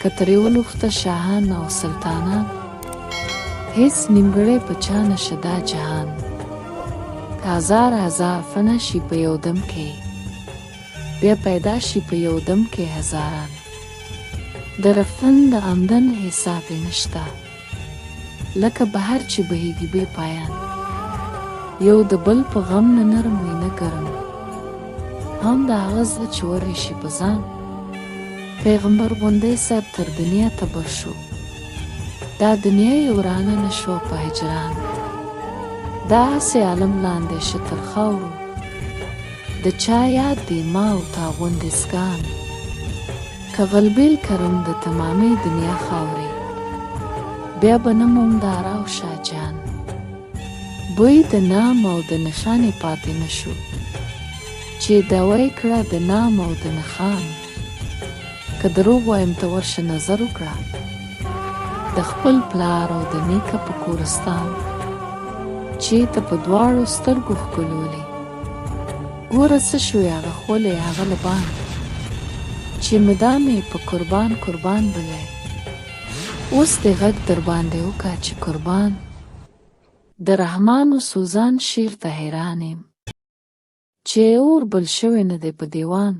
که ترې ولوخته شاهان او سلطانان هیڅ نیمګړی په چا نشه دا جهان که هزار هزار فنا شي په یو دم کې بیا پیدا شي په یو دم کې هزاران د رفتن د آمدن حساب یې نشته لکه بهر چې بهیږي بې پایان یو د بل په غم نه نرم وي نه ګرم هم د هغه زړه چې ورې شي په ځان پیغمبر غوندې صاحب تر دنیا تبر شو دا دنیا یې ورانه نه شوه په هجران دا هسې عالم لاندې شه تر خاورو د چا یاد دی ما او تا غوندې سګان که غلبیل کرم د تمامې دنیا خاورې بیا به نه موم دارا او شاه جان بوی د نام او د نښان یې پاتې نه شو چې دعوه یې کړه د نام او د نښان که دروغ وایم ته ورشه نظر وکړه د خپل پلار او د نیکه په کورستان چې ته په دواړو سترګو ښکلولې ګوره څه شوې هغه خولې هغه لبان چې مدام یې په قربان قربان بلی اوس دې غږ درباندې وکا چې قربان د رحمان و سوزان شعر ته حیران یم چې اور بل شوی نه دی په دیوان.